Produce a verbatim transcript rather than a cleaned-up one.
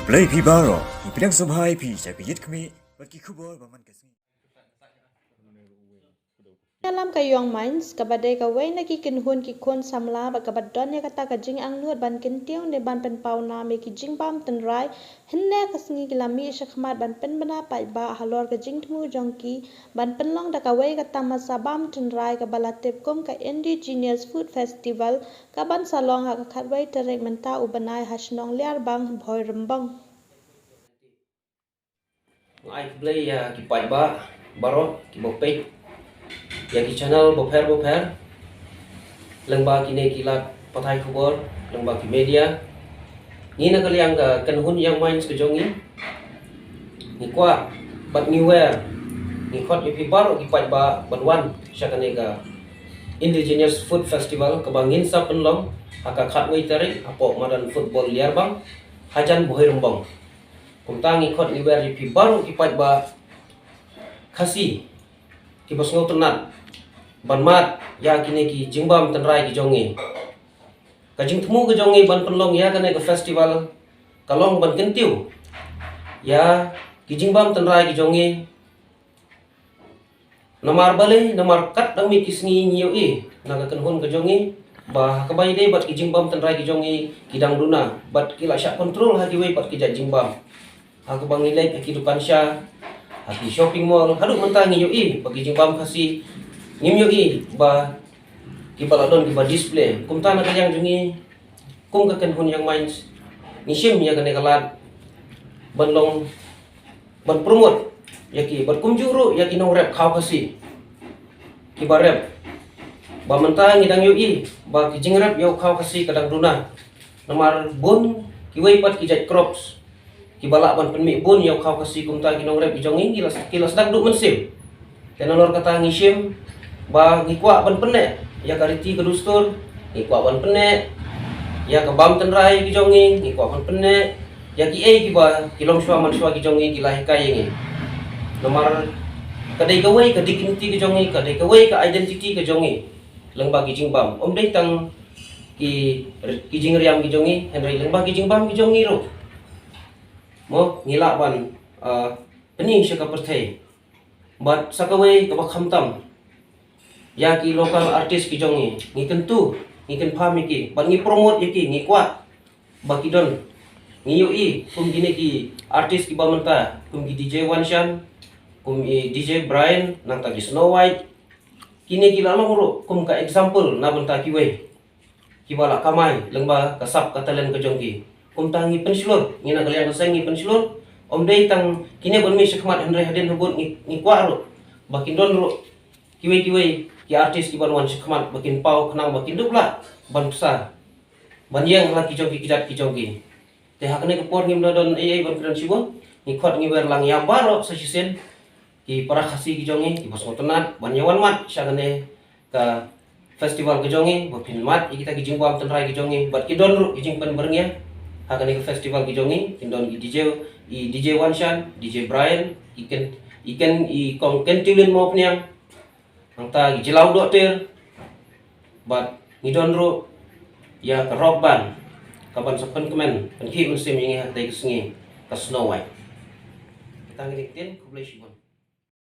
Khublei phi baroh, ngi pdiang sngewbha ïa phi sha ka Ïit Khmih bad ki khubor ba man ka sngi. Ïalam ka Young Minds, kaba dei kawei na ki kynhun ki khun samla bad kaba don ïa kata ka jingangnud ban kyntiew ne ban pynpaw nam ïa ki jingbam tynrai, hynne ka sngi ki la mih shakhmat ban pynbna paidbah halor ka jingthmu jong ki ban pynlong da kawei ka tamasa bam tynrai kaba la tip kum ka Indigenous Food Festival, kaban sa long ha ka khatwei tarik mynta u bnai ha shnong Liarbang, Bhoirymbong. Nga ai khublei ïa ki paidbah baroh kiba peit ïa ki channel bapher bapher, lyngba kine ki lad pathai khubor, lyngba ki media. Ngi na ka liang ka kynhun Young Minds ka jong ngi, ngi kwah bad ngi wer, ngi khot ïa phi baroh ki paidbah ban wan sha kane ka Indigenous Food Festival kaba ngin sa pynlong ha ka khatwei tarik hapoh madan football Liarbang, hajan Bhoirymbong. Kumta ngi khot ngi wer ïa phi baroh ki paidbah Khasi kiba sngewtynnat ban mad ïa kine ki jingbam tynrai ki jong ngi. Ka jingthmu ka jong ngi ban pynlong ïa kane ka festival ka long ban kyntiew ïa ki jingbam tynrai ki jong ngi. Namar balei, namar kat dang mih ki sngi ngi ïohi na ka kynhun ka jong ngi ba ha kaba ïadei bad ki jingbam tynrai ki jong ngi ki dang duna bad ki la shah control ha kiwei pat ki jait jingbam. Ha kaba ngi leit ha ki dukan sha, ha ki shopping mall, haduh mynta ngi ïohi ba ki jingbam Khasi ngim ïohi ba kiba la don kiba display. Kumta na ka liang jong ngi kum ka kynhun Young Minds, ngi shim ïa kane ka lad ban long, ban promote ïa ki, bad kumjuh ruh ïa ki nongrep khaw Khasi kiba rep. Ba mynta ngi dang ïohi ba ki jingrep ïa u khaw Khasi ka dang duna. Namar bun kiwei pat ki jait crops kiba lah ban pynmih bun ïa u khaw Khasi, kumta ki nongrep ki jong ngi ki la, ki la sdang duh mynsiem. Te nalor kata ngi shim ba ngi kwah ban pynneh ïa ka riti ka dustur, ngi kwah ban pynneh ïa ka bam tynrai ki jong ngi, ngi kwah ban pynneh ïa kiei kiba ki longshuwa manshuwa ki jong ngi ki la hikai ïa ngi. Namar ka dei kawei ka dignity ka jong ngi, ka dei kawei ka identity ka jong ngi. Lyngba ki jingbam, ym dei tang ki, ki jingriam ki jong ngi, hynrei lyngba ki jingbam ki jong ngi ruh, mo, ngi lah ban, ah, pyni sha ka pyrthei. Bad sa kawei kaba khamtam, ïa ki local artist ki jong ngi, ngi kyntu, ngi kynpham ïa ki bad ngi promote ïa ki, ngi kwah ba ki don. Ngi ïohi kum kine ki artist kiba mynta, kum ki D J Wanshan, kum i D J Brian, nangta ki Snow White. Kine ki la long ruh kum ka example na bynta kiwei kiba la kamai lyngba ka sap ka talent ka jong ki. Kumta ngi pynshlur, ngi na ka liang ka seng ngi pynshlur. Ym dei tang kine ban mih shakhmat, hynrei hadien habud ngi, ngi kwah ruh ba kin don ruh kiwei kiwei ki artist kiban wan shakhmat ba kin paw khnang ba kin dup lah ban psa, ban ïeng ha la ki jong ki kjat ki jong ki. Te ha kane ka por ngim da don ei ei ban kren shibun, ngi khot ngi wer lang ïa baroh sa shisien ki para Khasi ki jong ngi kiba sngewtynnat ban ïa wan mad sha kane ka festival ka jong ngi, ba phin mad ïa kita ki jingbam tynrai ki jong ngi, bad ki don ruh ki jingpynbyrngia ha kane ka festival ki jong ngi. Kin don i D J, i D J Wanshan, D J Brian, i Ken, i Ken, i Kong Ken Tiulin Mawpniang, nangta ki Jyllaw Dohtir, bad ngi don ruh ïa ka rock band kaban sa pynkmen pynkhih mynsiem ïa ngi ha katei ka sngi, ka Snow White. Kita ngi ktien, khublei shibun.